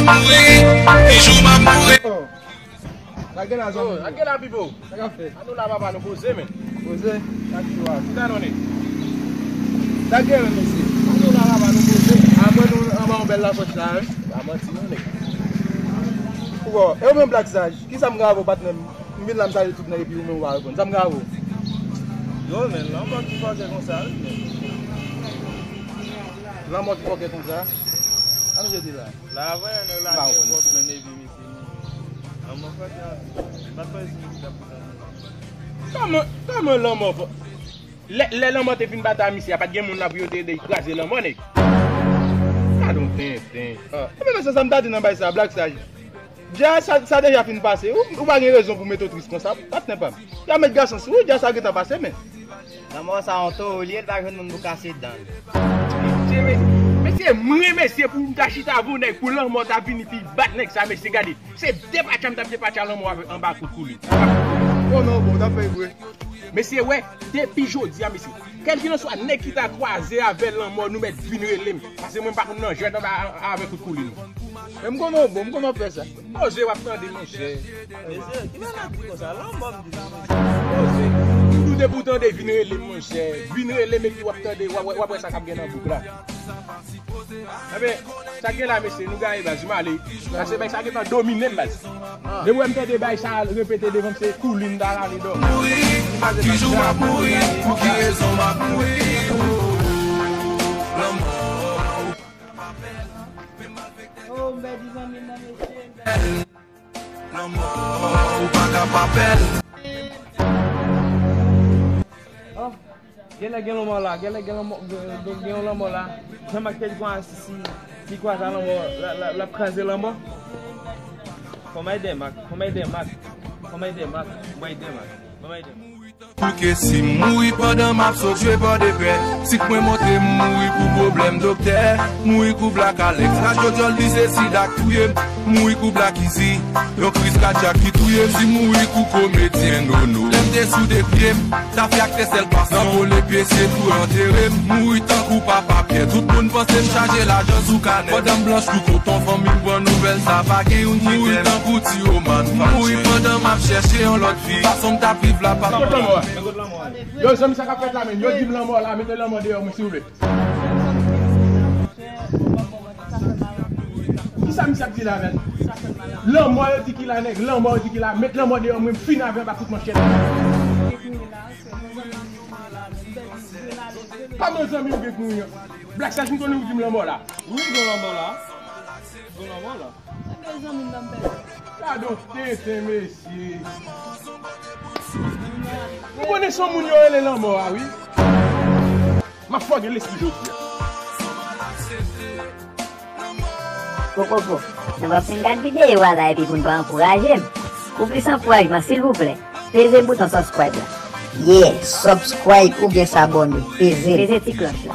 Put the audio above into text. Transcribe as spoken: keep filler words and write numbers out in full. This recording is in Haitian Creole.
Mouri, yon jou m ap mouri. Oh. Sa gen la, zanmi? Oh, sa gen la, Pipo? Sa k ap fèt? An nou la, papa, nou poze, men. Poze? Sa k di w a? Kisa nou ye? Sa gen, men, mesye? An nou la, papa, nou poze. Apre nou anba yon bèl lapòch la, wi. Pa manti, non, nèg. Bon, e ou menm, Black Saj? Kisa m ka avè w, patnè m? M vin la, m salye tout nèg, epi ou menm ou pa reponn. Sa m ka avè w? Yo, men, lanmò ki fòkè konsa, wi, men. Lanmò ki fòkè konsa? Sa nou jete la? La, avè nèg la gen pòt nan nevi, mesye, men lanmò fòkè anpil. Pa t fè si misye t ap pran. Kòman, kòman lanmò fò-, lè, lè lanmò te fin batay misye a, pa t gen moun la pou yo te ede kraze lanmò, nèg? Gadon tenten. Ah, men mesye, sa m ta di nan bay sa, Black Saj. Dja sa, sa deja fin pase. Ou, ou pa gen rezon pou mete w tris konsa, patnè pa m. Dja met gason sou ou, dja sa gentan pase, men. Lanmò sa yon towo li ye, l pa jwenn moun pou kase dan l. Mesye, mesye, mwen, mesye, pou m ta chita avè w, nèg, pou lanmò ta vini pi bat nèg sa, mesye, gade. Se depatcha m t ap depatcha lanmò avè, anba kout koulin. Oh non, bon, w t ap fè vre. Mesye, wè, depi jodi a, mesye, kèlkelanswa nèg ki ta kwaze avè lanmò, nou mèt vin rele m. Paske mwen m pa konn nan jwèt anba, avè kout koulin. Men m konnen w bon, m konnen w ap fè sa. Poze w ap tande, monchè. Mesye, ki bagay di konsa? Lanmò m di la, mesye. Poze. Toutou depi w tande, vin rele m, monchè. Vin rele m epi w ap tande, w ap, w ap wè sa k ap gen nan bouk la. Enben, sa k gen la, mesye, nou gaye baz, m ale. Paske bay sa gentan domine m, baz. Depi w wè m tande bay sa repete devan m, se koulin m ta rale dòmi. Ki jou m ap mouri, pou ki rezon m ap mouri, oh, lanmò. Oh, m pèdi zanmi m nan, mesye, m pèdi. Lanmò, ou pa ka pa bèl. Oh, genlè gen lanmò la, genlè gen lanmò, gen, gen, gen yon lanmò la. Jan Mak te di konsa, si, si, si kwaze lanmò, la, la, l ap kraze lanmò. Fò m ede Mak, fò m ede Mak, fò m ede Mak, fò m ede Mak, fò m ede Mak. Pou ke si m mouri pandan m ap sot jwe bò de pè, sik mwen monte, m mouri pou pwoblèm doktè, mouri kou Black Alex, radyo dyòl di se sida k touye m, mouri kou Black Easy, yon kriz kadyak ki touye m, si m mouri kou komedyen Nono. Lè m te sou de pye m, tafya k te sèl pasan, nan vole pesye pou antere m, mouri tankou papa Pyè, tout moun panse m chaje lajan sou kanè, pandan m blanch kou koton, fanmi m pran nouvèl sa, pa gen youn ki mouri tankou ti Roman, mouri pandan m ap chèche yon lòt Fason m t ap viv la pa. Yo, zanmi, sa k ap fèt la menm? Yo di m lanmò la, mete lanmò deyò mwen, silvouplè. Kisa misye ap di la menm? Lanmò yo di ki la, nèg, lanmò yo di ki la, met lanmò deyò mwen, m fin avè l ak tout manchèt. Kòman zanmi w gen k mouri an? Black Saj, m konnen ou di m lanmò la. Wi, gen lanmò la. Gen lanmò la. Gadon tenten, mesye. Ou konnen se yon moun yo rele lanmò a, wi. M ap fòge lespri jodi a. Kokoko, nou p ap fin gad videyo a la epi pou n pa ankouraje m. Pou plis ankourajman, silvouplè, peze bouton subscribe la. Yeah, subscribe oubyen sabone, peze l. Peze ti klòch la.